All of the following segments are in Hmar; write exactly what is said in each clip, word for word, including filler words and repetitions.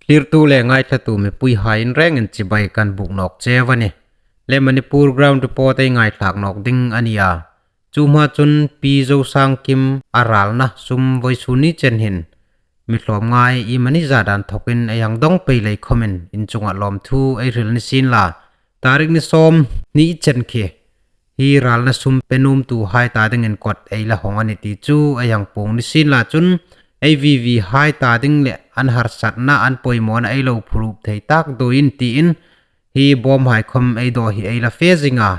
Thlirtu le ngaithlatu mipuihai in rengin chibai kan buk nawk cheu a nih. Le Manipur Ground Report ei ngaithlak nawk ding a nih a. Chu hma chun Pi Zosangkim a ralna sum vawisun ni chen hin mi hlawm ngai iemani zat dan thokin ei hang dawng pei lei khawmin in chungah lawmthu ei hril ni sien la. Tarik ni sawmhni chen khi hi ralna sum pe nuomtuhai ta dingin kot ei la hawng a nih ti chu ei hang puong ni sien la chun, ei VV hai ta ding le an harsatna an pawimawna ei lo phuruk thei tak duoin tiin hi bawmhai khawm ei daw hi ei la fe zing a,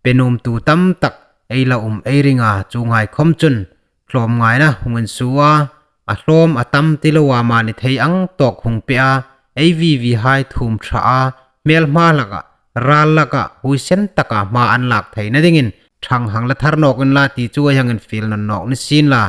pe nuomtu tam tak ei la um ei ring a, chuonghai khawm chun hlawm ngaina hung insuo a, a hlawm a tam ti loa mani thei ang tawk hung pe a, ei VV hai thuom ṭha a, hmelma hlaka, ral laka, huoisen taka hma an lak theina dingin ṭhang hang la thar nawk inla ti chu ei hang infiel nawn nawk ni sien la.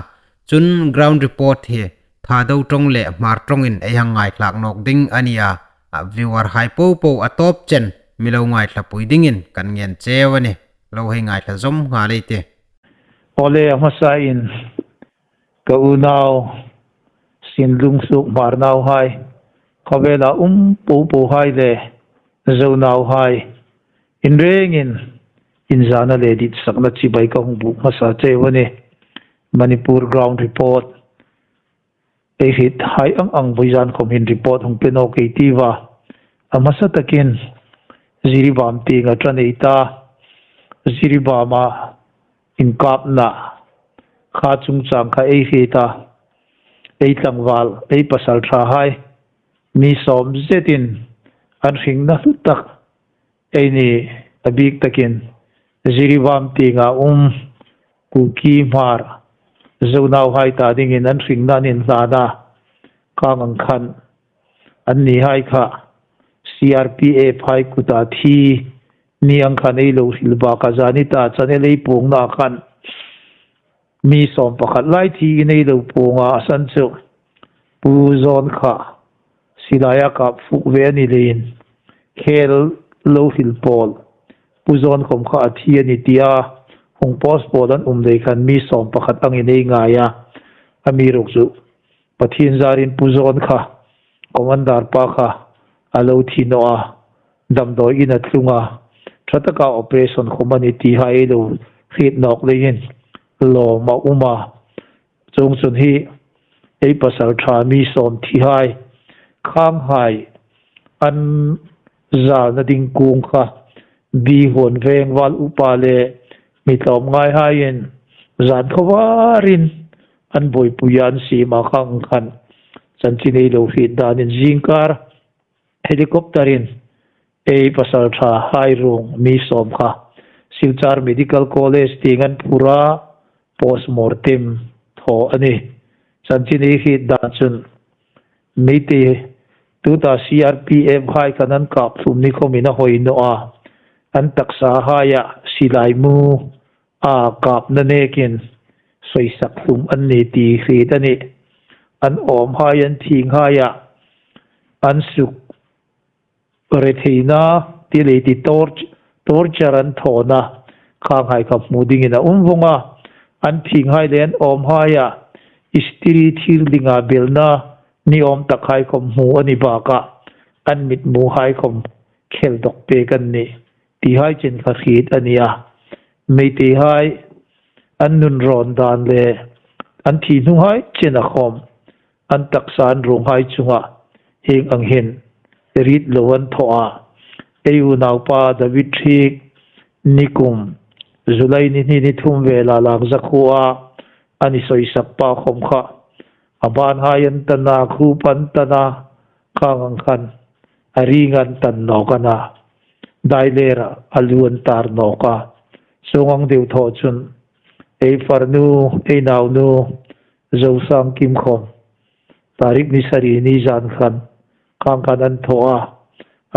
Chun Ground Report hi Thado ṭawng le Hmar ṭawngin ei hang ngaithlak nawk ding a nih a. A viewer hai popo a tawp chen mi lo ngaithlapui dingin kan ngen cheu a nih. Lo hei ngaithla zawm nghal ei tih. Awle, a hmasain ka unau Sinlung Suok Hmar nauhai, khawvela um popohai le Zo nauhai, in rengin inzana le ditsakna chibai ka hung buk hmasa cheu a nih. Manipur Ground Report ei hriet hai ang ang vawizan khawm hin report hung pe nawk ei tiu a. A hmasa takin Jiribam tienga ṭan ei ta. Jiribama inkapna kha chungchang kha ei hriet a. Ei tlangval, ei pasalṭhahai mi sawm zetin an hringna hlu tak ei ni a bik takin Jiribam tienga um Kuki Hmar Zo nauhai ta dingin an hringna an inhlan a. Khang ang khan annihai kha CRPF hai kuta thi ni ang khan ei lo hril bak a, zani ta chanel ei puongna khan mi sawm pakhat lai thi in ei lo puong a, a san chu Pu Zawn kha silaia kap fuk ve a ni leiin khel lo hril pawl, Pu Zawn khawm kha a thi a ni tia hung post pawl an um lei khan mi sawm pakhat angin ei ngai a. Amiruokchu Pathien zarin Pu Zawn kha commander pa kha a lo thi naw a, damdawiin a tlung a, ṭha taka operation khawm a ni ti hai ei lo hriet nawk leiin lawm a um a. Chuongchun hi ei pasalṭha mi sawm thi hai, khanghai an zalna ding kuong kha Bihuon Veng val upa le mi tlawmngaihaiin zan khawvarin an buoipui a, an siem a, khang khan chanchin ei lo hriet danin zingkar helicopter-in ei pasalṭhahai ruong mi sawm kha Silchar Medical College tieng an phur a, post mortem thaw a nih. Chanchin ei hriet dan chun Meitei tuta CRPF hai khan an kap thlum ni khawmin a hawi naw a, an taksahaia silai mu a kapna nekin sawisak thlum an ni ti hriet a nih. An awmhai, an thienghaia an suk retheina ti lei ti tor-, torture an thawna khanghai kha hmu dingin a um vawng a. An thienghai le an awmhaia istiri thir dinga belna ni awm takhai khawm hmu a ni baka, an mitmuhai khawm khel dawk pek an nih tihai chen kha hriet a ni a. Meiteihai an nun rawn dan le an thi hnunghai chena khawm an taksa an ruonghai chunga hieng ang hin rit lo an thaw a. Ei unaupa David Thiek nikum July ni hni ni thum vela Langza khuoa an insawisak pa khawm kha a banhai an tan a, khup an tan a, khang ang khan a ring an tan nawk a na, dailerah a lu an tar nawk a. Chuong ang deu thaw chun ei farnu, ei naunu Zosangkim khawm tarik ni sari ni zan khan khang khan an thaw a,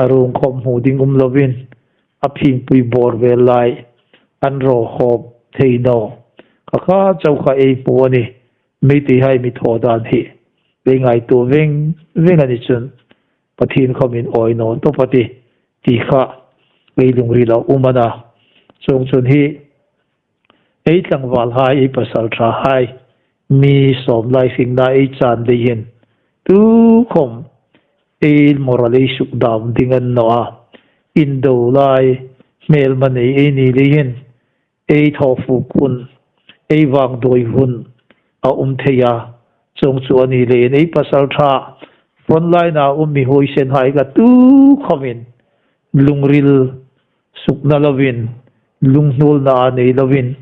a ruong khawm hmu ding um lovin a phingpui bawr vel lai an raw khawp thei naw. Kha kha chau kha ei hmu a nih. Meiteihai mi thaw dan hi ei ngaituo veng veng a ni chun Pathien khawmin awi naw tawp a tih ti kha ei lungrila um a na. Chuongchun hi ei tlangvalhai, ei pasalṭhahai mi sawm lai hringna ei chan dei hin tukhawm ei moral ei sukdam ding a ni naw a. Indo lai hmelma nei ei ni leiin, ei thawfuk hun, ei vangdawi hun a um thei a. Chuong chu a ni leiin ei pasalṭha frontline-a um mi huoisen hai kha tu khawmin lungril sukna lovin, lunghnuolna a nei lovin,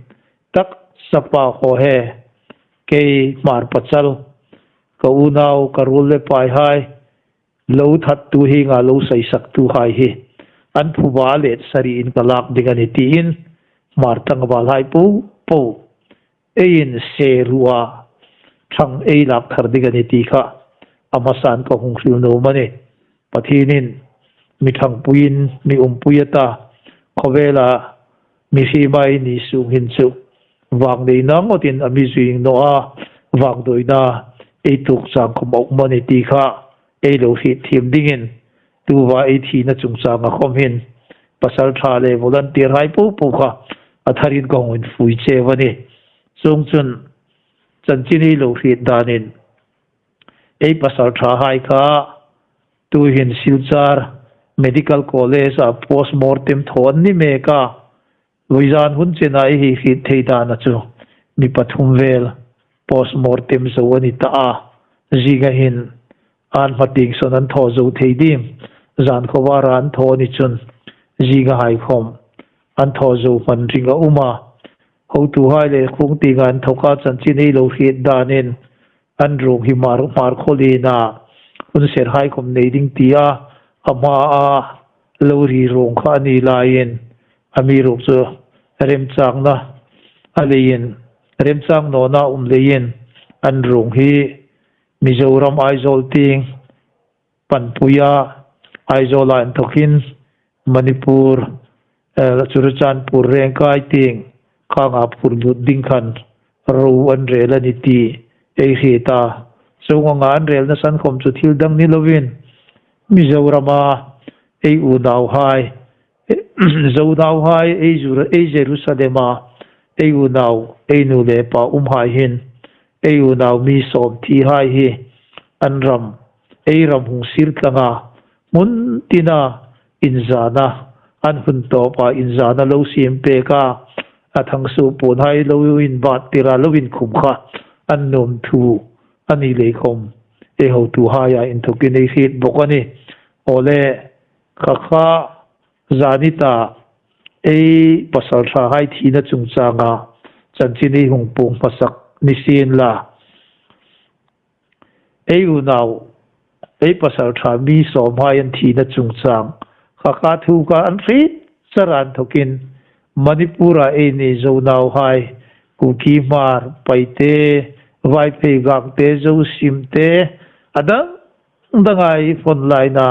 taksa pa khaw he, kei Hmar pachal, ka unau, ka ruol le pai hai, lo thattu hienga lo saisaktu hai hi an phuba let sariin ka lak ding a nih tiin Hmar tlangval hai po po ei inser a, ṭhang ei lak thar ding a nih ti kha a hmasan ka hung hril nuom a nih. Pathienin mi ṭhangpuiin mi umpui a ta, khawvela mi hriema ei ni sung hin chu vangneina ngawtin a mi zui naw a, vangdawina ei tuok chang khawm a um a nih ti kha ei lo hriet thiem dingin, tuta ei thina chungchanga khawm hin pasalṭha le volunteer hai po po kha a tharin ka hung infui cheu a nih. Chuongchun chanchin ei lo hriet danin ei pasalṭha hai kha tuhin Silchar Medical College-a post mortem thaw an ni mek a, vawizan hun chena ei hei hriet thei dana chu mi pathum vel post mortem zo a ni ta a. Zinga hin an hma tieng sawn an thaw zo thei dim, zan khawvera an thaw a ni chun zinga hai khawm an thaw zo hman ring a um a. Hotuhai le khuong tienga inthoka chanchin ei lo hriet danin an ruong hi Hmar, Hmar khaw lina hun ser hai khawm nei ding tia a hmaa lo ri ruong kha a ni laiin, amiruokchu remchangna a leiin, remchang nawna um leiin an ruong hi Mizoram Aizawl tieng panpuia, Aizawl-a inthokin Manipur, eh, Churachandpur rengkai tieng khanga phur lut ding khan ro an rel a nih ti ei hriet a. Chuong anga an relna san khawm chu thil dang ni lovin, Mizorama ei unauhai, Zonauhai, ei Jeru-, ei Jerusalema ei unau, ei nu le pa umhai hin, ei unau mi sawm thi hai hi an ram, ei ram hung sir tlanga, hmun tina inzana, an hun tawpa inzana lo siem pek a, a thangsuo puonhai lo inbat tira lo inkhum kha an nuom thu a ni lei khawm ei hotuhaia inthokin ei hriet bawk a nih. Awle, kha kha zani ta ei pasalṭhahai thina chungchanga chanchin ei hung puong hmasak ni sien la. Ei unau, ei pasalṭha mi sawmhai an thina chungchang kha kha thu kha an hriet char a inthokin Manipura ei ni Zonauhai, Kuki, Hmar, Paite, Vaiphei, Gangte, Zosimte, a dang dang ei frontline-a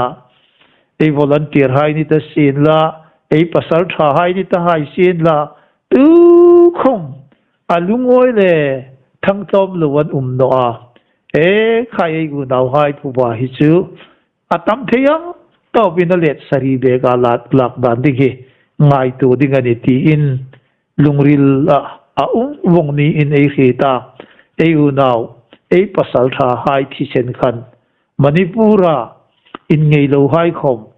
ei volunteer hai ni ta sien la, ei pasalṭhahai ni ta hai sien la, tukhawm a lungawi le thangtlawm lo an um naw a. E khai, ei unauhai phuba hi chu a tam thei ang tawpin a let sari beka lak, lak dan ding hi ngaituo ding a nih tiin lungrila a um vawng niin ei hriet a. Ei unau, ei pasalṭhahai thisen khan Manipura in ngei lo hai khawm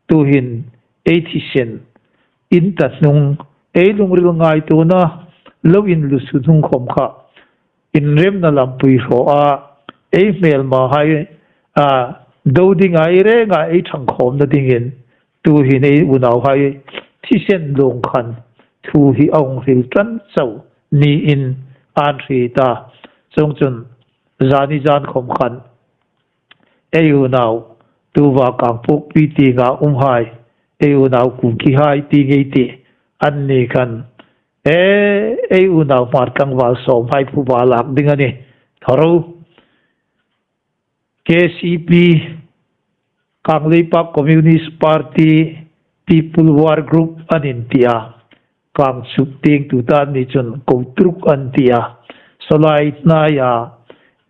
tuhin ei thisen in ta hnung, ei lungril ngaituona lo inlusu hnung khawm kha inremna lampui hrawa ei hmelmahai a do dinga ei renga ei ṭhangkhawmna dingin tuhin ei unauhai thisen luong khan thu hi a hung hril ṭan chau niin an hriet a. Chuongchun zani zan khawm khan ei unau tuta Kangpokpi tienga umhai, ei unau Kukihai ti ngei ti an ni khan, e, ei unau Hmar tlangval sawmhai phuba lak ding a nih. Thawro, K C P, Kangleipak Communist Party People War Group an inti a. Kangchup tieng tuta ni chun Kotruk an ti a. Sawlai hnaia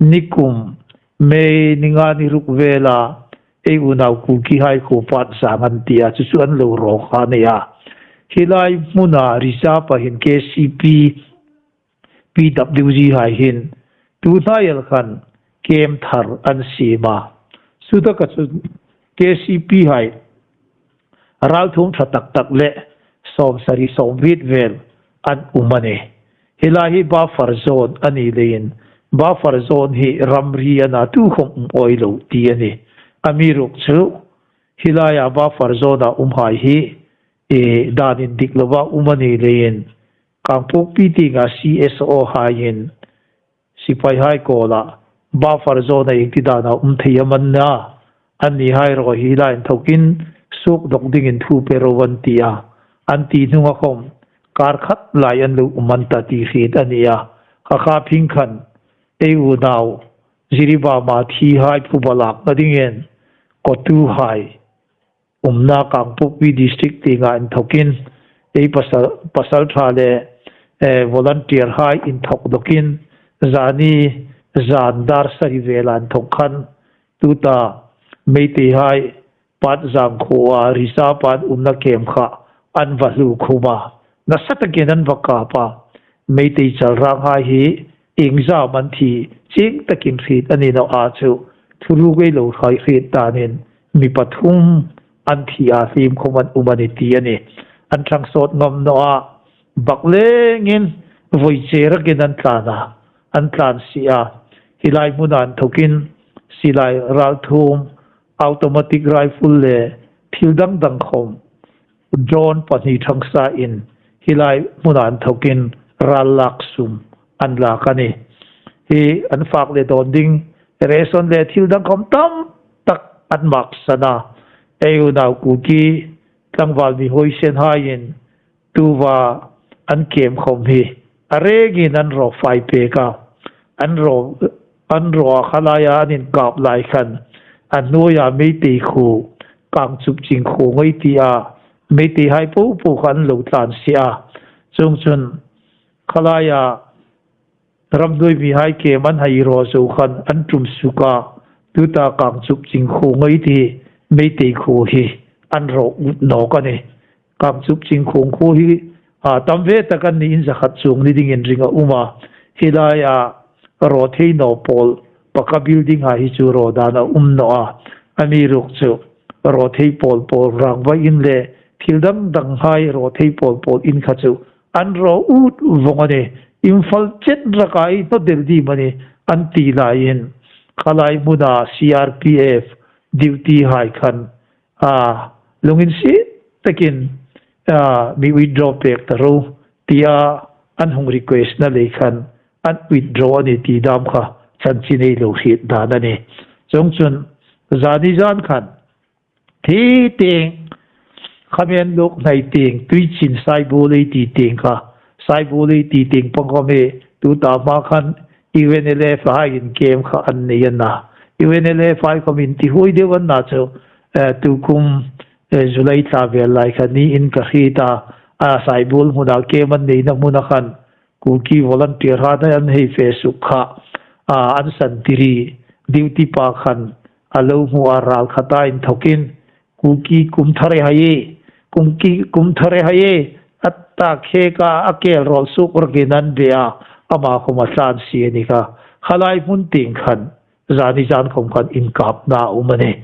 nikum May ni nga ni ruk vela ei unau Kukihai khuo Patzang an ti a, chu chu an lo rawk a ni a. Hi lai hmuna reserve-a hin K C P, P W G hai hin tu hnai el khan camp thar an siem a. Chutaka chu K C P hai ralthuom ṭha tak tak le sawmsari sawmriet vel an um a nih. Hi lai hi buffer zone a ni leiin, buffer zone hi ramri a na, tukhawm um awi lo ti a nih. Amiruokchu hi laia buffer zone-a umhai hi, e, dan indik loa um a ni leiin, Kangpokpi tienga C S O haiin sipaihai kuoma buffer zone-a iengtin dana um thei am an na, annihai ruok hi lai inthawkin sukdawk dingin thu pe ro an ti a. An ti hnunga khawm kar khat lai an lo um an ta ti hriet a ni a. Kha kha phing khan ei unau Jiribam-a thihai phuba lakna dingin COTU hai umna Kangpokpi district tienga inthawkin ei pasal, pasalṭha le, eh, volunteer hai inthawk dawkin zani zan dar sari vela inthawk khan tuta Meiteihai Patzang khuoa reserve an umna camp kha an va hlukhum a. Nasa takin an va kap a. Meitei chalranghai hi iengzam an thi chieng takin hriet a ni naw a chu, thuruk ei lo hriet danin mi pathum an thi a, hliem khawm an um a nih ti a nih. An ṭhang sawt ngam naw a, bak lengin voi che rakin an tlan a, an tlan si a. Hi lai hmuna inthawkin silai ralthuom automatic rifle le thil dang dang khawm drone pahni ṭhang sain hi lai hmuna inthawkin ral lak sum an lak a nih. Hi an fak le dawn ding ration le thil dang khawm tam tak an maksan a. Ei unau Kuki tlangval mi huoisen haiin tuta an camp khawm hi a rengin an raw fai pek a. An raw, an raw a, kha laia an inkap lai khan a hnuoia Meitei khuo, Kangchupching khuo ngei ti a, Meiteihai po po kha an lo tlan si a. Chuongchun kha laia ramhnuoi mihai camp an hai raw zo khan an tum suk a, tuta Kangchupching khuo ngei ti Meitei khuo hi an raw ut nawk a nih. Kangchupching khuo hi, a, tam ve tak an ni, in zakhat chuong ni dingin ring a um a. Hi laia raw thei naw pawl, Paka building-hai hi chu raw dan a um naw a. Amiruokchu raw thei pawl pawl rangva in le thil dang danghai raw thei pawl pawl in kha chu an raw ut vawng a nih. Imphal chen raka ei hnaw del ding a nih an ti laiin, kha lai hmuna C R P F duty-hai khan, a, lunginsiet takin, a, mi withdraw pek ta ro tia an hung request-na lei khan an withdraw a nih ti dam kha chanchin ei lo hriet dan a nih. Chuongchun zani zan khan Thi tieng, Khamenluk hnai tieng, Tuichin Saibul ei ti tieng kha, Saibul ei ti tieng pang khawm hi, tuta hma khan U N L F haiin camp kha an nei a na. U N L F hai khawmin ti huoi deu an na chu, eh, tukum, eh, July thla vel lai kha niin ka hriet a, a Saibul hmuna camp an neina hmuna khan, Kuki volunteer-hai an hei fe suk kha, a, an santiri duty pa khan a lo hmu a, ral khata inthawkin, Kuki kum thare hai e, Kuki kum thare hai e, a ta khek a, a kel rawl suk rakin an be a, ama khawm a tlan si a ni kha. Kha lai hmun tieng khan, zani zan khawm khan inkapna a um a nih.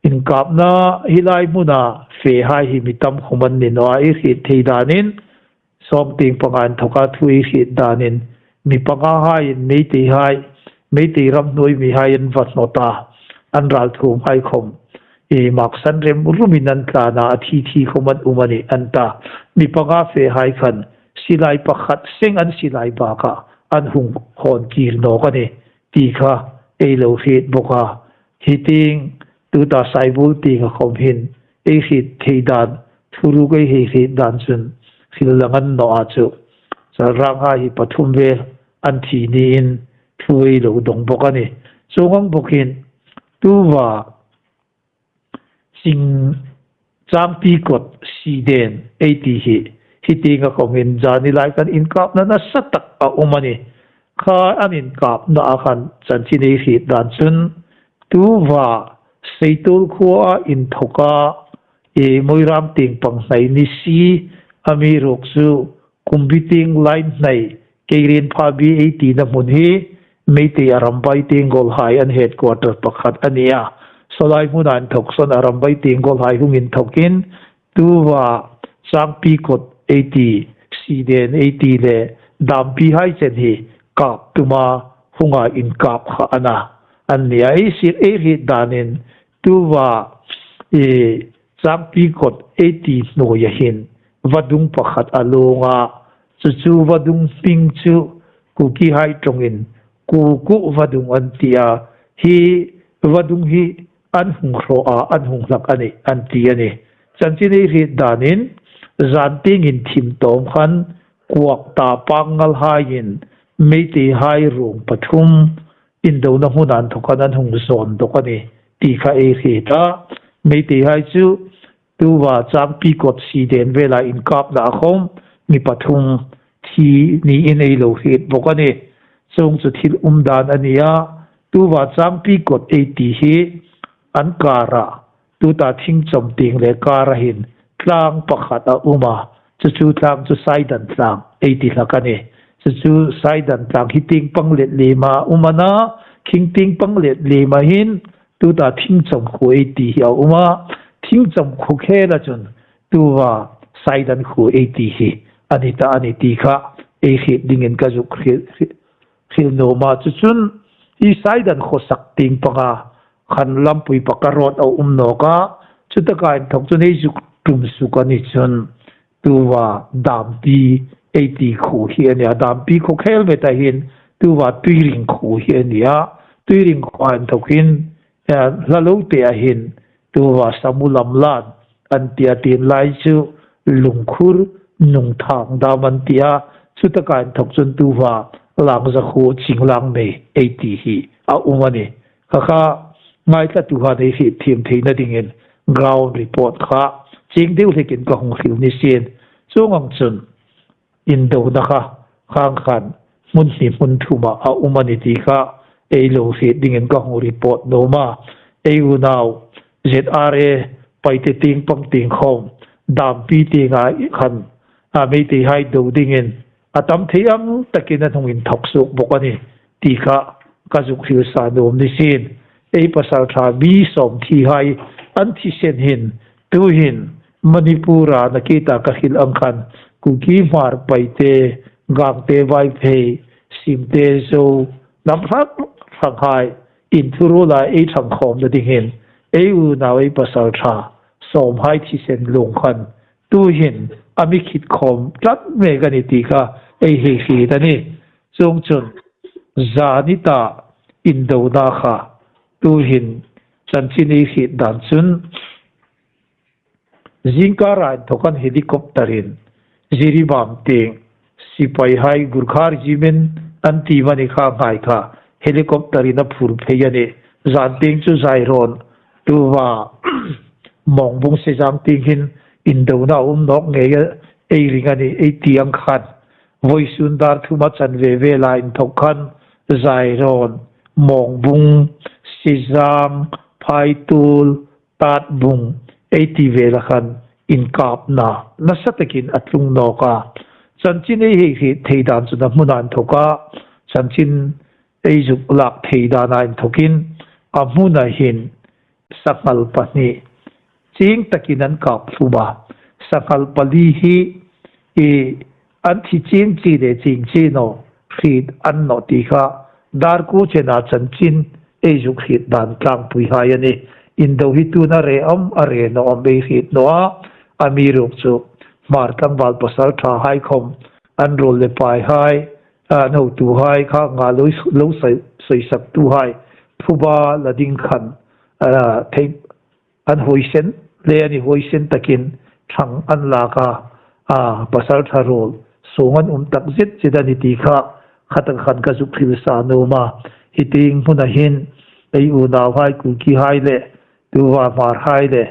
Inkapna hi lai hmuna fehai hi mi tam khawm an ni naw a, ei hriet thei danin, sawng tieng panga inthawka thu ei hriet danin, mi pangahaiin Meiteihai, Meitei ramhnuoi mihai an va hnawt a, an ralthuomhai khawm, e, maksan rem rumin an tlan a, a thi thi khawm an um a nih an ta. Mi panga fehai khan silai pakhat seng an silai bakah an hung hawn kir nawk a nih ti kha ei lo hriet bawk a. Hi tieng, tuta Saibul tienga khawm hin ei hriet thei dan, thuruk ei hei hriet dan chun hril lang a ni naw a chu, chalranghai hi pathum vel an thi niin thu ei lo dawng bawk a nih. Chuong ang bawkin, tuta Ching Changpi Kot Siden ei ti hi, hi tienga khawm hin zani lai khan inkapna nasa tak a um a nih. Kha an inkapna a khan chanchin ei hriet dan chun, tuta Seituol khuoa inthawka, e, Moiram tieng pang hnai ni si, amiruokchu Kumbi tieng line hnai, Keirenphabi ei tina hmun hi Meitei Arambai Tenggolhai an headquarter pakhat a ni a. Sawlai hmuna inthok saw Arambai Tenggol hai hung inthawkin tuta Changpi kot ei ti, Siden ei ti le Dampi hai chen hi kap tuma hunga inkap kha a na. An nia ei sir ei hriet danin tuta, e, Changpi kot ei ti hnuoia hin vadung pakhat a luong a, chu chu vadung hming chu Kuki hai ṭawngin Kuku vadung an ti a, hi vadung hi an hung hraw a, an hung hlak a nih, an ti a nih. Chanchin ei hriet danin, zantieng inthim tawm khan, Kuok ta Pangngal haiin, Meitei hai ruong pathum, indona hmuna inthok khan an hung zawn dawk a nih, ti kha ei hriet a. Meitei hai chu, tuta Changpi kot Siden vela inkapna a khawm, mi pathum thi niin ei lo hriet bawk a nih. Chuong chu thil umdan a nia, tuta Changpi kot ei ti hi an kara, tuta Thingchom tieng le kara hin tlang pakhat a um a, chu chu tlang chu Saidan tlang ei ti hlak a nih. Chu chu Saidan tlang hi tieng pang let lema um a na, khing tieng pang let lema hin tuta Thingchom khuo ei ti hi a um a, Thingchom khuo khela chun tuta Saidan khuo ei ti hi a ni ta a nih ti kha ei hriet dingin ka zuk hril, hril, hril nuom a. Chu chun hi Saidan khuo sak tieng panga khan lampui pakhat road a um nawk a, chu taka inthok chun ei zuk tum suk a ni chun tuta Dampi ei ti khuo hi a nia, Dampi khuo khel meta hin tuta Tuiring khuo hi a nia, Tuiring khuoa inthok hin, eh, hla lo te a hin, tuta Samu Lamlan an ti a, tienlai chu Lungkhur Nungthang dam an ti a, chu taka inthok chun tuta Langza khuo Chinglangmei ei ti hi a um a nih. Kha kha ngaithlatuhai ei hriet thiem theina dingin ground report kha chieng deu hlekin ka hung hril ni sien. Chuong ang chun, indona kha khang khan hmun hni hmun thuma a um a nih ti kha ei lo hriet dingin ka hung report nuom a. Ei unau Z R A Paite tieng pang tieng khawm, Dampi tienga khan, a, Meitei hai do dingin a tam thei ang takin an hung inthok suok bawk a nih ti kha ka zuk hril sa nuom ni sien. Ei pasalṭha mi sawm thi hai an thisen hin, tuhin Manipur-a nakie taka hril ang khan, Kuki, Hmar, Paite, Gangte, Vaiphei, Simte, Zo, hnam hrang hrang hai inthuruola ei ṭhang khawmna dingin ei unau ei pasalṭha sawm hai thisen luong khan tuhin a mi khit khawm tlat mek a nih ti kha ei hei hriet a nih. Chuong chun, zani ta indona kha tuhin chanchin ei hriet dan chun, zingkara inthok khan helicopter-in Jiribam tieng sipai hai Gurkha Regiment an ti mani kha ngai kha helicopter-in a phur phei a nih. Zantieng chu Zairawn tuta Mongbung Sejang tieng hin indona a um nawk ngei a, ei ring a nih ei ti ang khan, vawisun dar thuma chanve vela inthok khan Zairawn, Mongbung, Sejang, Phaituol, Tatbung ei ti vela khan inkapna nasa takin a tlung nawk a. Chanchin ei hei hriet thei dan chun a hmuna inthoka chanchin ei zuk lak thei dana inthokin a hmuna hin sanghal pahni chieng takin an kap hlum a. Sanghal pali hi i an thi chieng chi le chieng chi naw hriet an nawh ti kha dar kuo chena chanchin ei zuk hriet dan tlangpui hai a nih. Indo hi tuna re am a re naw am ei hriet naw a. Amiruokchu Hmar tlangval pasalṭha hai khawm an ruol le pai hai, a, an hotu hai kha nga lo, lo soi, soisaktu hai phuba la ding khan, a, thei an huoisen le a ni huoisen takin ṭhang an lak a, a, pasalṭha ruol suong an um tak zet zet a nih ti kha khatak khan ka zuk hril sa nuom a. Hi tieng hmuna hin ei unauhai Kuki hai le tuta Hmar hai le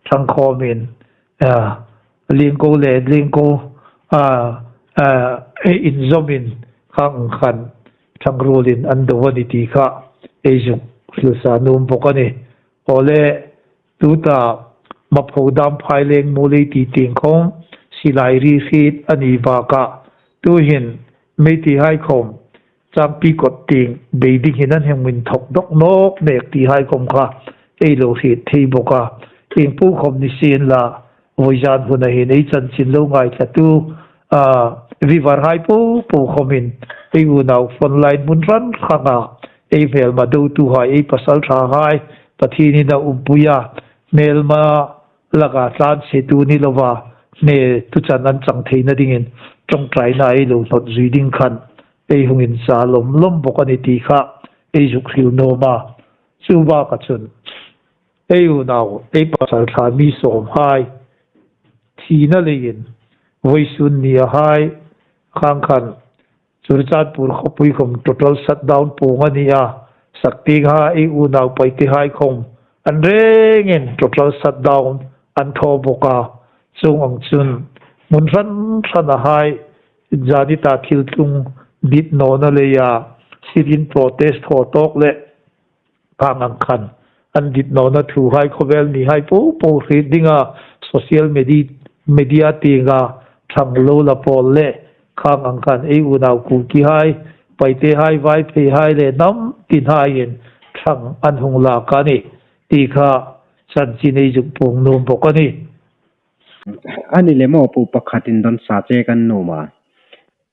ṭhang khawmin, a, Lengko le Lengko, a, a, inzawmin khang khan ṭhang ruolin an do a nih ti kha ei zuk hril sa nuom bawk a nih. Awle, tuta Mapho dam phai leng mu lei ti tieng khawm silai ri hriet a ni bak a. Tuhin Meitei hai khawm Changpi kot tieng bei ding hin an hung inthok dawk nawk mek ti hai khawm kha ei lo hriet thei bawk a. Ieng po khawm ni sien la, vawizan huna hin ei chanchin lo ngaithlatu, a, viewer hai po po khawmin ei unau frontline hmun hran hranga ei hmelma dotuhai, ei pasalṭhahai, Pathienin a umpui a, hmelma laka tlan setu ni lova, hnetu chan an chang theina dingin ṭawngṭaina ei lo hnawt zui ding khan ei hung insa lawm lawm bawk a ni ti kha ei zuk hril nuom a. Chu baka chun ei unau, ei pasalṭha mi sawmhai thina leiin vawisun nia hai khang khan Churachandpur khawpui khawm total shutdown puong a ni a, saktienga ei unau Paitehai khawm an rengin total shutdown an thaw bawk a. Chuong ang chun hmun hran hranahai zanita thil tlung dit nawna leia sit-in protest thaw tawk le khang ang khan an dit nawna thuhai khawvel mihai po po hriet dinga social medi-, media tienga ṭhang lo la pawl le khang ang khan ei unau Kukihai, Paitehai, Vaipheihai le hnam tinhaiin ṭhang an hung lak a nih ti kha chanchin ei zuk puong nuom bawk a nih. A ni le maw, Pu, pakhat indon sa che kan nuom a.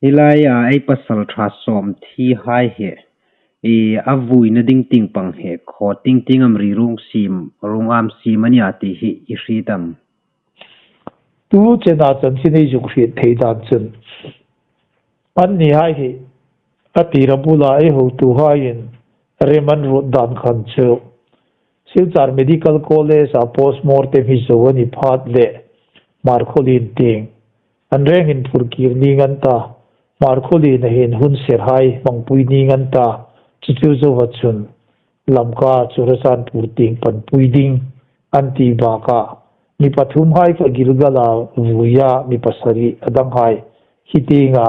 Hi laia ei pasalṭha sawm thihai hi, i, a vuina ding tieng pang hi khaw tieng tieng am ri ruong siem, ruong am siem a nia ti hi i hriet am? Tu chena chanchin ei zuk hriet thei dan chun, annihai hi a tira bula ei hotuhaiin rem an ruot dan khan chu Silchar Medical College-a post mortem hi zo a ni phat le Hmarkhawlien tieng an rengin phurkir ning an ta, Hmarkhawliena hin hun serhai hmangpui ning an ta, chu chu zoa chun Lamka Churachandpur tieng panpui ding an ti baka, mi pathumhai kha Gilgal-a vuia, mi pasari a danghai hi tienga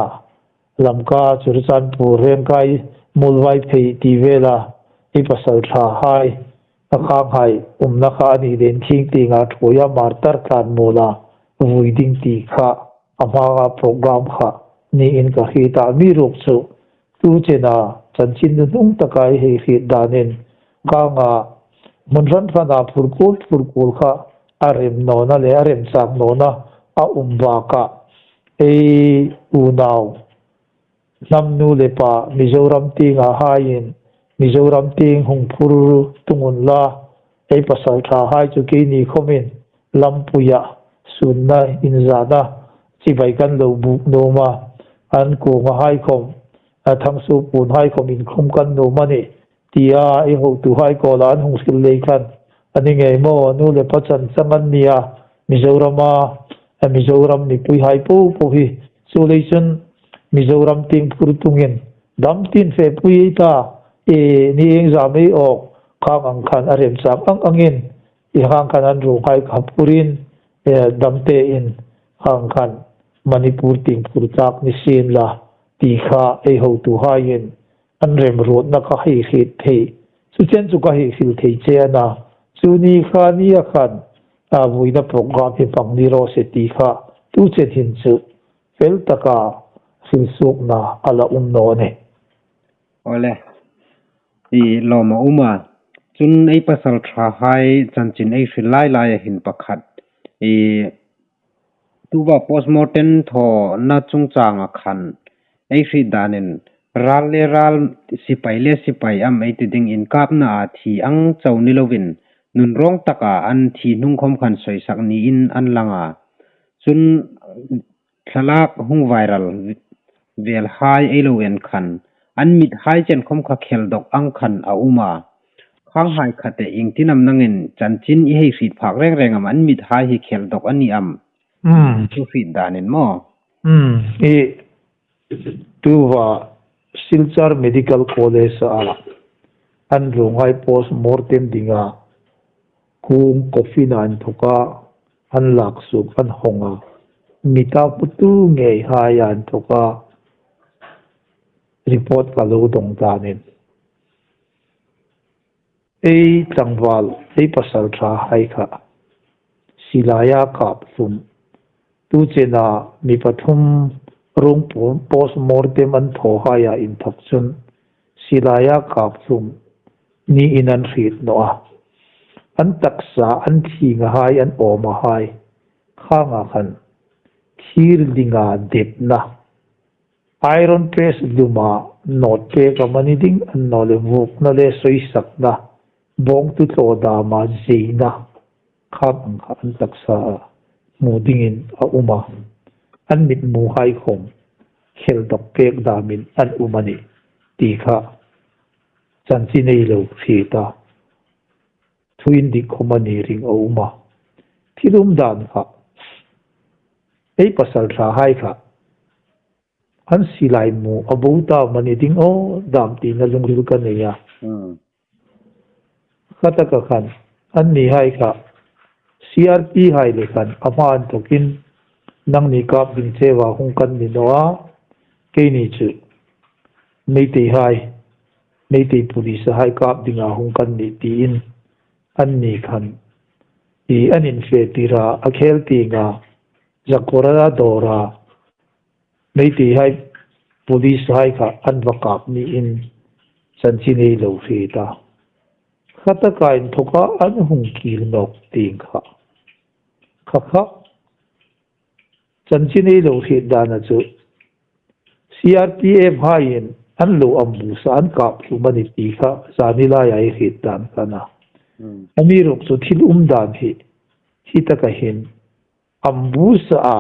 Lamka Churachandpur Rengkai Muolvaiphei ti vela ei pasalṭhahai, a khanghai umna kha a ni den khing tienga thuoia martar tlan muola vui ding ti kha a hmaa program kha niin ka hriet a. Amiruokchu tu chena chanchin nunung taka ei hei hriet danin khanga hmun hran hrana phurkul phurkul kha a rem nawna le a remchang nawna a um baka, ei unau hnam nu le pa Mizoram tienga haiin Mizoram tieng hung phur tung unla, ei pasalṭhahai chu keini khawmin lampuia sunna inzana chibai kan lo buk nuom a, an kuongahai khawm, a thangsuo puonhai khawm inkhum kan nuom a nih tia ei hotuhai kawla an hung hril lei khan a ni ngei maw, nu le pa chan chang an nia, Mizorama, a Mizoram mipuihai po po hi. Chu lei chun Mizoram tieng phur tungin dam tiin fepui ei ta, e, ni eng zam ei awk, khang ang khan a remchang ang angin, i khang khan an ruonghai kha phurin, e, dam tein khang khan Manipur tieng phur tak ni sien la ti kha ei hotuhaiin an remruotna ka hei hriet thei. Chu chen chu ka hei hril thei che a na. Chu ni kha nia khan, a, vuina program hi hmang ni raw se ti kha tu chen hin chu fel taka hril suokna a la um naw a nih. Awle. I lawm a um a. Chun ei pasalṭhahai chanchin ei hril lai laia hin pakhat, i, tuva post mortem thawna chungchanga khan ei hriet danin ral le ral, sipai le sipai am ei ti ding, inkapna a thi ang chau ni lovin nunrawng taka an thi hnung khawm khan sawisak niin an lang a. Chun thlalak hung viral velhai ei lo en khan an mithai chen khawm kha khel dawk ang khan a um a. Khanghai kha te iengtin am nangin chanchin i hei hriet phak reng reng am, an mithai hi khel dawk a ni am? Hmm. Chu hriet danin maw? Hmm. I tuva Silchar Medical College-a an ruonghai post mortem dinga kung coffin-a inthoka an lak suok an hawng a, mi ta putu ngeihai inthoka report ka lo dawng danin, ei tlangval, ei pasalṭhahai kha silaia kap hlum, tu chena mi pathum ruong po-, post mortem an thawhaia inthok chun silaia kap hlum niin an hriet naw a. an taksa an thingahai an awmahai khanga khan thir dinga depna, iron press luma nawt pek amani ding, annawleh vukna le soisakna, bawngtu tlaw dama zeina khang ang kha an taksa hmu dingin a um a. An mitmuhai khom khel dawk pek damin an um a nih ti kha chanchin ei lo hriet a. Thu indik khom a ni ring a um a. Thil umdan kha ei pasalṭhahai kha an silai mu a bo ta mani ding aw dam tina lungril ka nei a. Khataka khan annihai kha C R P hai le khan a hma inthawkin nangni kap ding chewa hung kan ni naw a, keini chu Meiteihai, Meitei police hai kap dinga hung kan nih tiin anni khan i an infe tira a khel tinga Jakarta dawra Meiteihai police hai kha an va kap niin chanchin ei lo hriet a. Khataka inthawka an hung kir nawk ting kha. Kha kha chanchin ei lo hriet dana chu C R P F haiin an lo ambush a, an kap hlum a ni ti kha zani laia ei hriet dan kha a na. Amiruokchu thil umdan hi, hi taka hin ambush a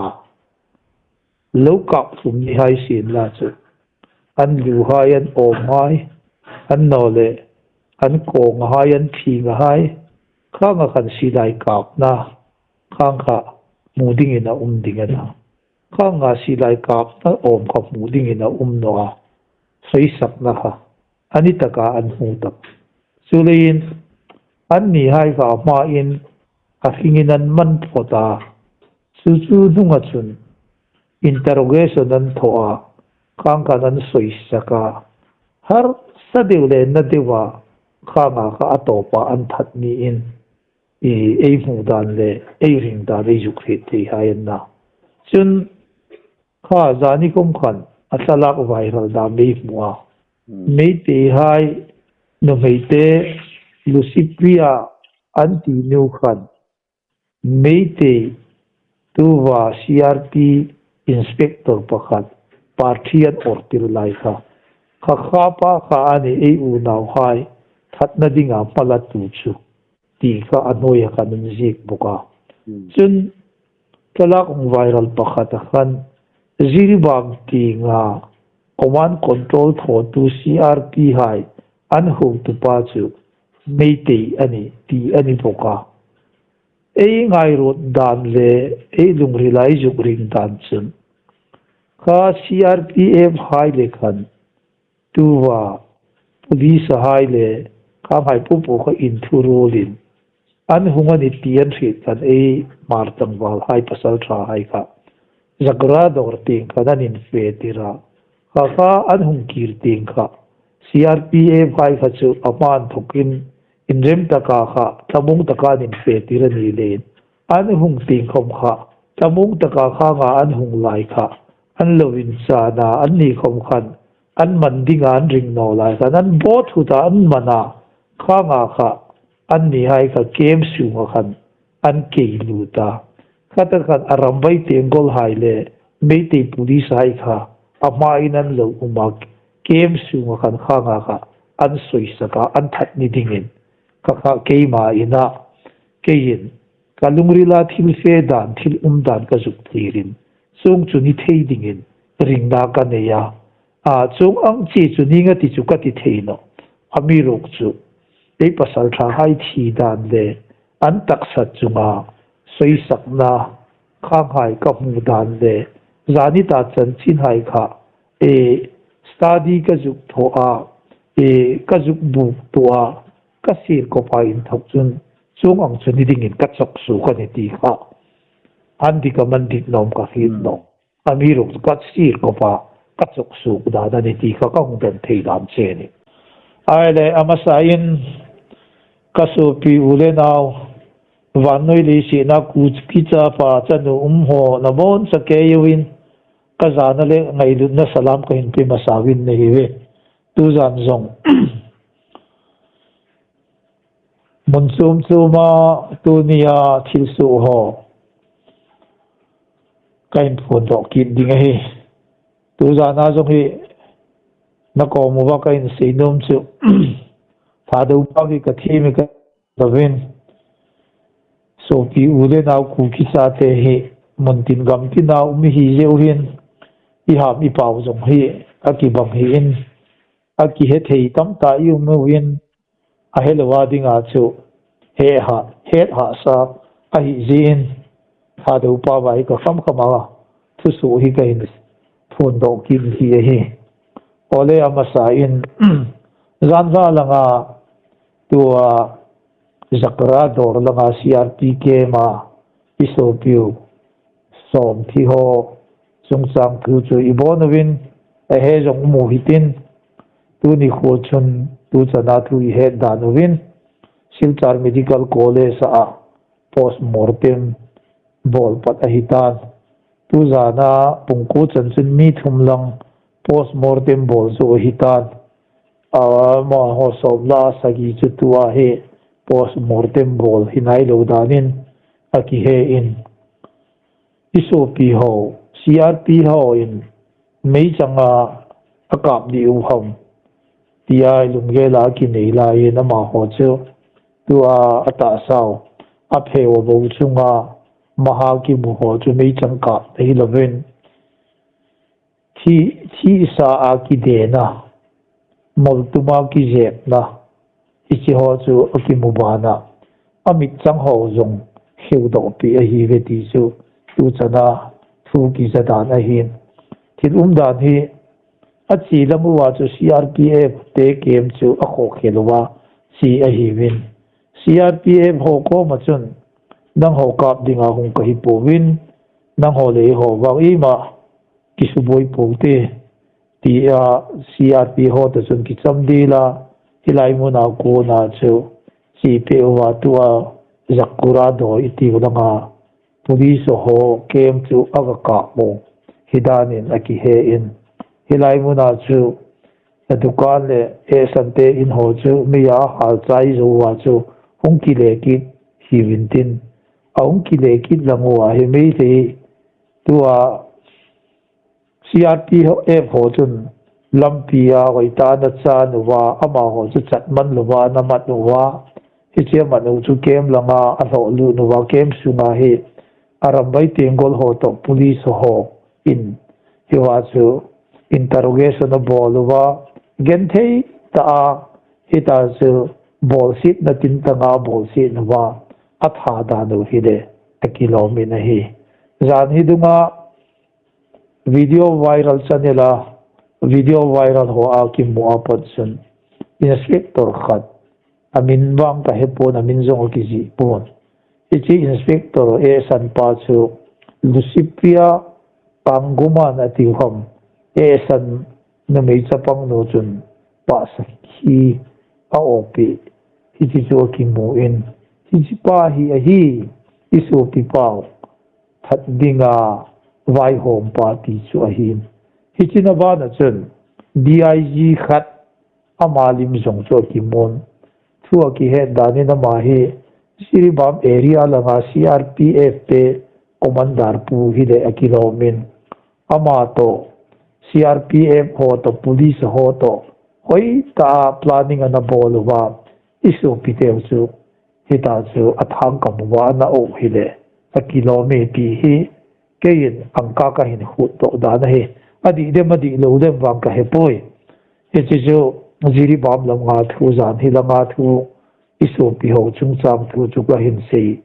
lo kap hlum ni hai sien la chu an luhai, an awmhai, annawleh an kawngahai, an thingahai khanga khan silai kapna khang kha hmu dingin a um ding a na. Khanga silai kapna awm kha hmu dingin a um naw a. Soisakna kha a ni taka an hmu tak. Chuleiin annihai kha a hmain a hringin an man phawt a. Chu chu hnunga chun interrogation an thaw a, khang khan an soisak a. Harsa deu le na deua khanga kha a tawpa an that niin i ei hmu dan le ei ring dan ei zuk hriet thei hai an na. Chun kha zani khom khan a thlalak viral dam ei hmu a. Meiteihai nuhmeite Lusipia an ti nu khan Meitei tuva C R P inspector pakhat parthi an awrtir lai kha. Kha khapa kha a ni ei unauhai thatna dinga hma la tu chu ti kha a hnuoia khan an ziek bawk a. Chun thlalak hung viral pakhat a khan Jiribam tienga command control thawtu C R P hai an hotupa chu Meitei a ni ti a ni bawk a. Ei ngairuot dan le ei lungrila ei zuk ring dan chun kha C R P F hai le khan tuva police hai le kha hai popo kha inthuruolin an hung a ni ti an hriet khan ei Hmar tlangvalhai pasalṭhahai kha Jakarta dawr tieng khan an infe tir a. Kha kha an hung kir tieng kha C R P F hai kha chu a hma inthawkin inrem taka kha thlamuong taka an infe tir a ni leiin an hung tieng khom kha thlamuong taka khanga an hung lai kha an lo inchana anni khom khan an man dinga an ring naw lai khan an bawt huta an man a. Khanga kha annihai kha camp sunga khan an kei lut a. Khata khan a ram vai Tenggol hai le Meitei police hai kha a hmain an lo um a, camp sunga khan khanga kha an soisak a, an that ni dingin. Kha kha keima ina, keiin ka lungrila thil fe dan, thil um dan ka zuk thlirin, chuong chu ni thei dingin ringna ka nei a. A, chuong ang chi chu ni nga ti chu ka ti thei nawh. Amiruokchu ei pasalṭhahai thi dan le an taksa chunga soisakna khanghai ka hmu dan le zani ta chanchinhai kha, e, study ka zuk thaw a, e, ka zuk buk tawh a, ka sir kawpa inthawk chun chuong ang chu ni dingin ka chawk suok a ni ti kha. An dik am an dik nawm ka hriet nawh. Amiruokchu ka sir kawpa ka chawk suok dan a ni ti kha ka hung don thei dan che a nih. Ai le, a hmasain ka sopi u le nau, vannoi leisetna kuchpi chapa chanu um haw, na bawn sa keiin ka zana le ngailutna salam ka hin pe hmasa vin nei ve. Tu zan zong Hmun chuom chuoma tunia thil suo ho ka inphun dawk kit ding a hi. Tuzana zong hi na kawm uva ka insei nuom chu, Thadou pa hi ka thiem ka lovin, sopi u le nau Kuki chate hi hmun tin gam tina um i hi zeu hin, i ham i pau zong hi a kibang hi in, a kihe thei tam ta i um u in, a he lova dinga chu he ha, het ha sa a hi zin, Thadou pa vai ka kham kham a thu suo hi ka inphun dawk kit hi a hi. Ole, a masa in, zan hla langa tua Zakura dawr langa C R P camp a i sopi u sawm thi ho chungchang thu chu i bawn uvin, a he zong um u hitin, tuni khuo chun tu chana thu i het dan uvin, Silchar Medical College a post mortem bawl pat a hi tan. Tuzana pungkuo chan chun mi thum lang post mortem bawl zo a hi tan. Amaho sawm la sagi chu tua hi post mortem bawl hi nai lo danin a kihe in, i sopi ho, C R P ho in meichanga a kap di u ham tia i lunggel a kinei laiin amaho chu tua a ta sau a pheu a bo chunga maha kimu ho chu meichang kap hi lovin, thi, thi sa a kidena, mol tuma kizepna, hi chi ho chu a kimu bana, a mit chang ho zong kheu dawk pi a hi ve ti chu tu chana thu kiza dan a hin. Thil um dan hi a chi lam uva chu C R P F te camp chu a khaw khel uva chi a hi vin. C R P F ho kawma chun, nang ho kap dinga hung ka hi po vin, nang ho le ho vang i ma kisubuoi po te, tia C R P ho ta chun kicham dila, hi lai muna kona chu chi pe uva tua Zakura dawr i ti langa police ho camp chu a va kap mo hi danin a kihe in, hi lai muna chu a dukan le e sante in ho chu mi a hal chai zo uva chu hung kile kit hi vin tin, a hung kile kit lang uva hi mi te tua C R P F ho chun lampi a hoi ta na cha nuva, amaho chu chat man lova na mat nuva, hi chi a mat nu chu camp langa a hlo lu nuva, camp sunga hi a rambai tieng gol ho to police ho in hi va chu interrogation a bawl uva, gen thei ta a, hi ta chu bawlsietna tin tanga bawlsiet nuva a tha dan u hi le a kilawm in a hi. Zan hi dunga video viral channel a, video viral ho a kimu a pat chun inspector khat, a min vang ka he pon, a min zong a kizi pon. Hi chi inspector e san pa chu Lucipia Kanguman a ti kham, e san numei chapang nu chun pa sakhi a opi. Hi chi chu a kimu in, hi chi pa hi a hi, i sopi pau that dinga vaihawm pa ti chu a hin. Hi chi na bana chun D I G khat ama lim zong chu a kimun. Thu a kihet danin ama hi Jiribam area langa C R P F te commander pu hi le a kilawm in, ama to C R P F ho to police ho to hoi ta planning ana bawl uva, i sopi teu chu hi ta chu a thang ka mu va na o hi le a kilawm e ti hi keiin ang ka ka hin hut to dan a hi. A di dem a di lo dem vang ka he poi. Hi chi chu Jiribam lam nga thu, zan hi la nga thu, i sopi ho chungchang thu chu ka hin sei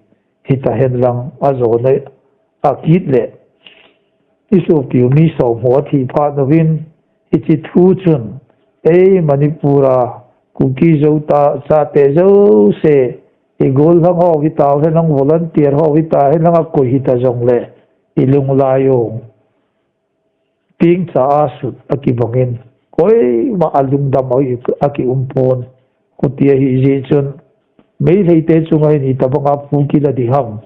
hi ta hen lang, a zawna a kit le i sopi u mi sawm ho a thi pha novin, hi chi thu chun ei Manipur a Kuki Zo ta chate zo se, i gol hlang ho hi ta, he hlang volunteer ho hi ta, he hlang a koi hi ta zong le i lunglai u ting cha a sut a kibangin, koima a lungdam a ki um pon. Khutia hi zi chun, Meitei te chunga i ni ta banga phu kila di ham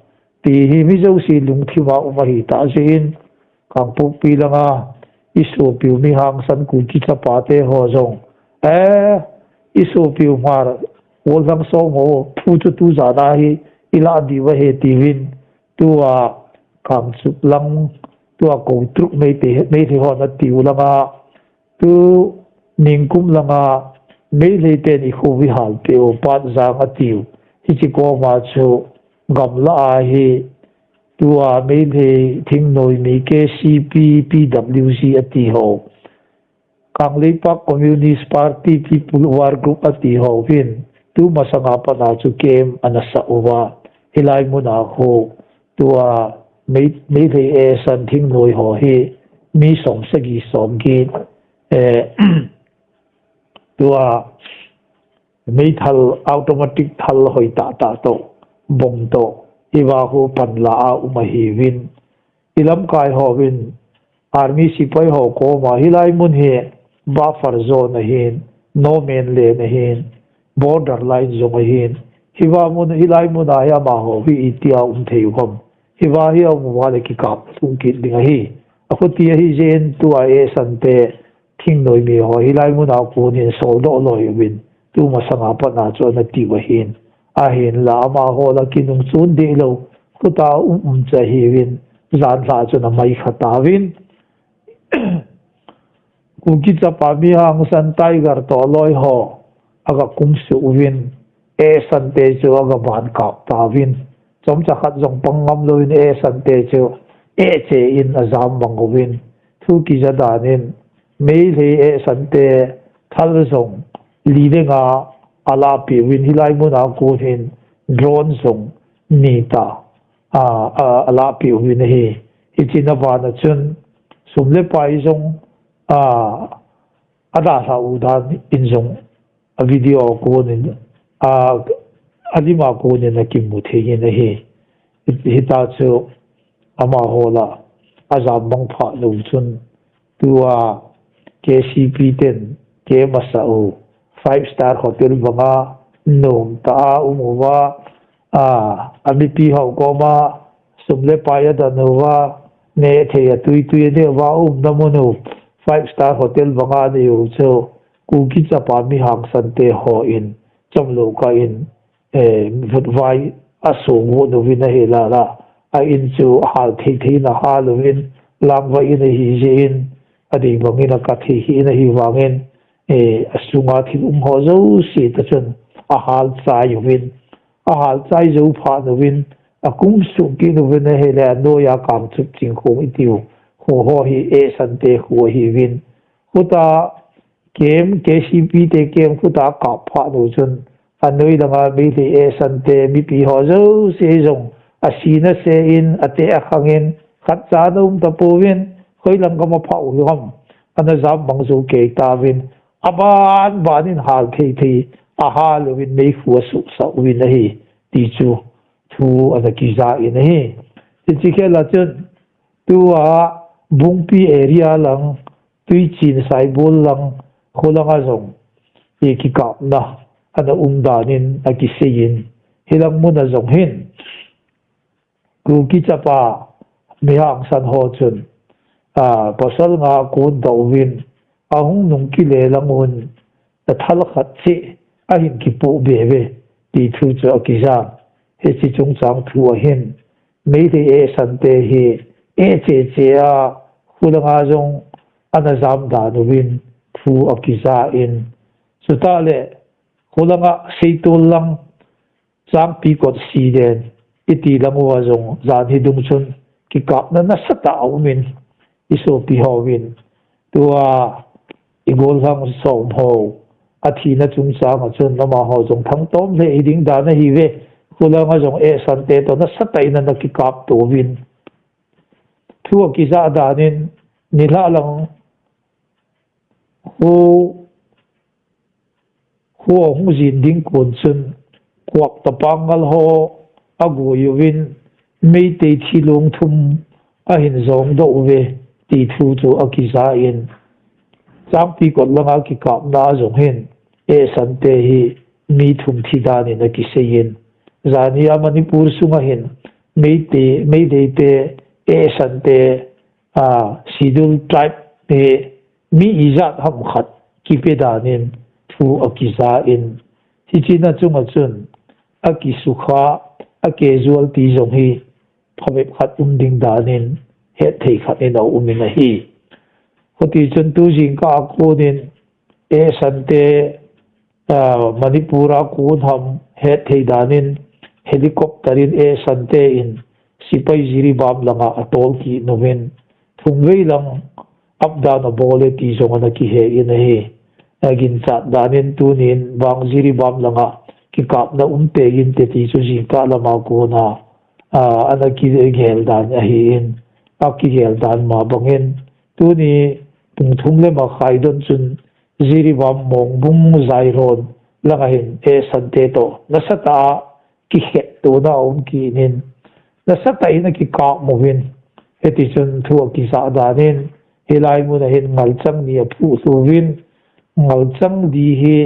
ti hi mi zo si lungthima um a hi ta zin, Kangpokpi langa i sopi u mi hangsan Kuki chapa te ho zong, eh, i sopi u Hmar Pawl dang sawm ho thu chu tu zana hi i la diu a he tiin, tua Kangchup lang, tua Kotruk Meitei, Meitei hon a tiu langa, tu ningkum langa Meitei ten i khuo hi hal pei u, Patzang a tiu. Hichi kawma chu gamla a hi tua Meitei thingnawi mi K C P, P W C a ti ho, Kangleipak Communist Party People War Group a ti ho hin, tu masanga pana chu kem a na sa uva. Hi lai muna khuo, tua Mei-, Meitei e san thingnawi ho hi, mi sawm sagi sawm gi, eh, tua meithal automatic thal hoi ta ta to, bom to, hi va khuo pan la a um a hi vin. I lamkai ho vin, army sipai ho kawma hi lai mun hi buffer zone a hin, no man land a hin, border line zong a hin. Hi va mun, hi lai muna hi ama ho hi i tia um thei u ham. Hi va hi a um uva le kikap tlung kit ding a hi. A khuo ti a hi zen tua e san te thingnawi mi ho hi lai muna kunin sawl do loi vin. Tu masanga pana chu a na tiu a hin. A hin la ama ho la kinung chun de lo. Khuta um um cha hi vin. Zan hla chu na mai kha ta vin. Kuki chapa mi hang san Tiger to loi ho. A ka kum su vin. E san te chu a ka ban kap ta vin. Chom cha khat zong pang ngam lo in e san te chu. E che in a zam bang vin. Thu ki za danin. Meitei e san te thal zong. Li le nga a la pi vin hi lai muna kunin. Drone zong ni ta. A, a, a la pi vin hi. Hi china vana chun. Sum le pai zong. A, a da hla u dan in zong. A video kunin. A, a lima kunin a kimu thei hin a hi. Hi, hi ta chu ama ho la. A zam bang pha lo chun. Tua K C P ten ke masa u five star hotel banga nuom ta a um uva, a, a mipi ho kawma sum le pai a dan uva, ne thei a tui tui a ne uva, umna mun u five star hotel banga nei u chu Kuki chapa mi hang san te ho in chom lo ka in eh, vut vai a sung u nu vin a hi la la. A in chu a hal thei thei na hal u vin, lang vai in a hi zi in, a ding bangin a ka thei hi in a hi vangin, eh, a sunga thil um ho zo si ta chun a hal chai u vin, a hal chai zo pha nu vin, a kum sung ki nu vin a hi le a noi a kang chup ching khung i tiu. Hu ho hi e san te hu hi vin. Huta kem, K C P te kem khuta kap pha lo chun, a noi langa Meitei e san te mipi ho zo se zong, a sina se in, a te a khangin, khat cha na um ta po vin, hoi lang gam a pha u ham, a na zam bang zo kei ta vin, a ban ban in hal thei thei, a hal u vin mei khu a su sa u vin a hi, ti chu thu a na ki za in a hi. Ti chi khe la chun, tua Bungpi area lang, Tuichin Saibul lang, khu langa zong, i kikapna, a na um danin a ki sei in, hi lang muna zong hin, Kuki chapa, mi hang san ho chun, a, pasal nga kun do vin, a hung nung ki le lang un, ta thal khat chi, a hin ki pu be be, ti thu chu a ki za, he chi chung chang thu a hin, Meitei e san te hi e che che a, khu langa zong a na zam dan u vin thu a ki za in. Chuta le khu langa Seitul lang Changpi kot si den i ti lang uva zong zan hi dung chun kikapna nasa ta a um in i sopi ho vin. Tua i gollhang sawm ho a thina chungchang a chun ama ho zong thang tawm le i ding dan a hi ve. Khu langa zong e san te to nasa ta in a na kikap to vin. Thu a ki za danin ni hla lang khu, khu a hung zin ding kun chun kuak ta pangal ho a gui u vin Meitei thi lung thum a hin zong do u ve ti thu chu a ki za in. Changpi kot langa kikapna zong hin e san te hi mi thum thi danin a ki sei in. Zani a Manipur sunga hin Meitei, Meitei te e san te, a, Schedule Tribe hi mi i zat ham khat ki pe danin thu a ki za in. I china chunga chun a kisukha, a casualty zong hi phabep khat um ding danin het thei khat in a um in ahi. Huti chun tu zingkar kunin e sante, ah, Manipur a kun ham het thei danin helicopter in e sante in sipai Jiribam langa a tawl ki nuin thum vei lang up dan a bawl e ti zong ana kihe in ahi. A ginchat danin tunin vang Jiribam langa kikapna um te in te ti chu zingkar lama kuna, ah, ana kigel dan ahi in, a kigel dan ma bangin tuni pung thum le makhai don chun Jiribam Mongbung Zairawn langa hin e sante tawh nasa ta kikhettuona a um ki nin, nasa ta in a kikap muin, heti chun thu a kizah danin, hi lai muna hin ngalchang ni a phu thluin, ngalchang di hi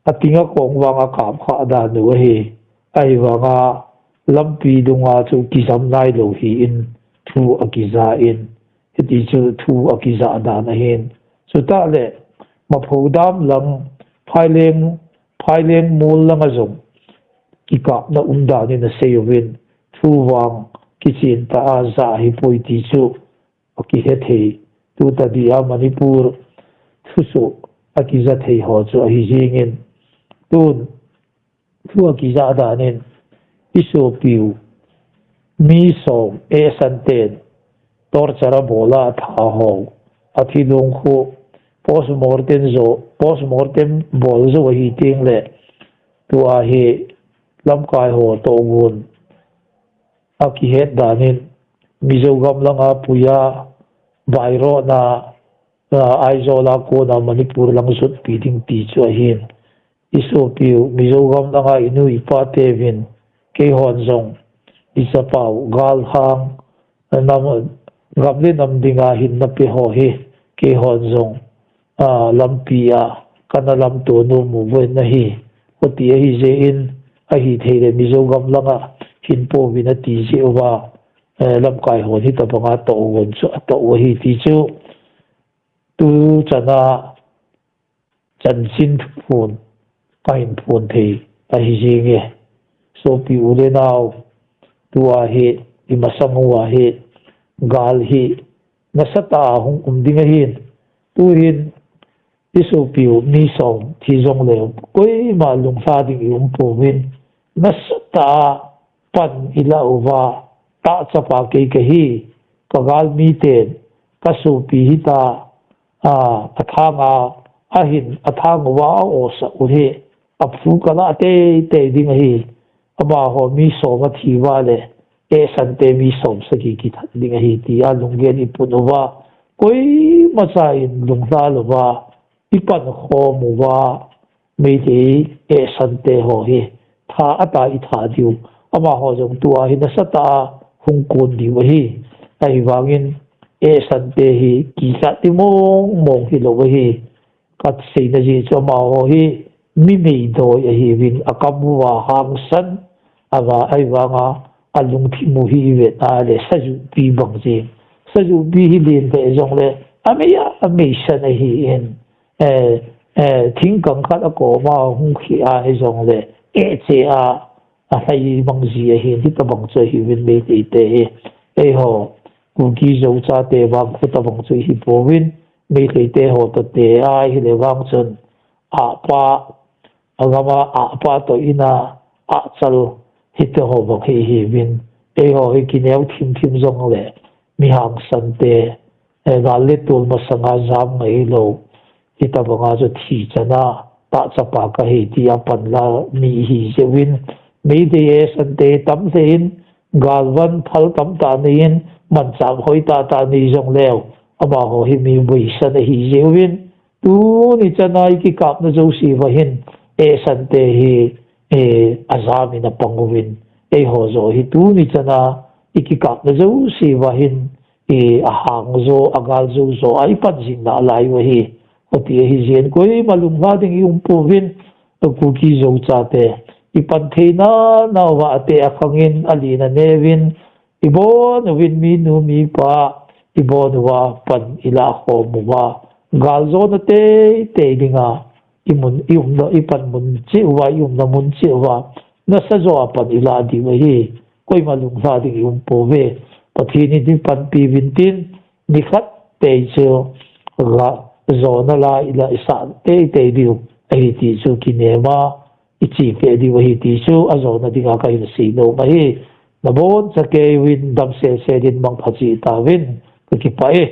a tinga kawng vang a kap kha dan u ahi. Ahi vanga lampi dunga chu kizam nai lo hi in thu a kiza in, heti chu thu a kizah dan ahin. Chuta le, Mapho dam lang, Phaileng, Phaileng mul langa zong kikapna um danin a sei uvin, thu vang kichin ta a za hi poi ti chu a kihe thei. Tuta dia Manipur thu chu a kiza thei ho chu ahi zingin. Tun thu a kizah danin i supiu mi sawm e santen torture a bawla a tha ho, a thi lung khu postmortem zo, postmortem bawl zo ahi ting le tua hi lamkai ho tawh gun a kihet danin Mizo gam langa puia Bairona, ah, Aizawl a kona Manipur lang zutpi ding ti chu ahin. I supiu Mizo gam langa i nu i pa te vin, keihon zong i sapau galhang, nam, gam le nam dinga hin na pe ho hi, keihon zong, ah, lampi a kana lamto nuom uvin ahi. Huti ahi zingin ahi thei le Mizo gam langa hin po vin a ti zie uva, eh, lamkai hon hi tabanga tawh uvin chu a tawh u ahi ti chu tu chana chanchin thuphun ka hin phun thei ahi zinge. Supiu le nau, tua hi i masang ua hi gal hi nasa ta hung um ding ahin. Tuhin i supiu mi sawm thi zong le koima lunghla ding i um pumin nasa ta pan i la uva, ta chapa kei ka hi, ka gal mi ten ka supi hi ta, a, a thanga, a hin, a thang uva a awsa u hi, a phu ka la tei tei ding ahi, amaho mi sawm a thi uva le, e sante mi sawm sagi kithat ding ahi, tia lunggel i pun uva, koima cha in lunghla lova, i pan khawm uva, Meitei e sante ho hi, tha a ta i tha diu, amaho zong tua hi nasa ta hung kun diu ahi, ahi vangin, e sante hi, ki ka ti mong mong hi lo ahi, ka seina zie chu amaho hi mi mei dawi ahi vin a kam uva hangsan, a va ahi vanga a lungthim u hi i vet a le sazupi bang zie. Sazupi hi lien le zong le a mei a, a mei san ahi in, eh, eh, thingkang khat a kawma hung khi a hi zong le e che a, a hlai bang zie ahi in hi ta bang chu ahi vin Meitei te hi. Ei ho, Kuki Zo chate vang khu ta bang chu hi po vin, Meitei te ho ta te a hi le vang chun, a pa, a gama a pa to ina a chal hi te ho bang hi hi vin. Ei ho hi ki neu thim thim zong le, mi hangsan te, eh, gal le tul masanga zam ngai lo. Hi ta banga chu thi chana, ta chapa ka hi ti a pan la mi hi zeuin. Meitei e sante tam hle in, gal van phal tam ta ni in, man cham hoi ta ta ni zong leu. Amaho hi mi boi san ahi zeuin. Tuni chana i kikapna zo si va hin, e sante hi, eh, a zam in a pang uvin. Ei ho zo hi tuni chana i kikapna zo si va hin, eh, a hang zo, a gal zo zo, a i pan zing na lai u ahi. Huti ahi zin, koima lunghla ding i um po vin, Kuki Zo chate. I pan thei na, na uva a te a khangin, a lien a neuvin, i bon uvin mi nu mi pa, i bon uva pan i la khawm uva. Gal zo na tei tei dinga, i mun, i umna, i pan mun chie uva, i umna mun chie uva, nasa zawa pan i la ding a hi, koima lunghla ding i um po ve. Pathienin i panpi vin tin, ni khat pei chu la zawna la i la i sa tei tei ding a hi ti chu kinema i chi fe ding a hi ti chu a zawna dinga ka hin sei nuom a hi. Na bon sa ke win dam se se din mang pha chi ta vin ka kipa e.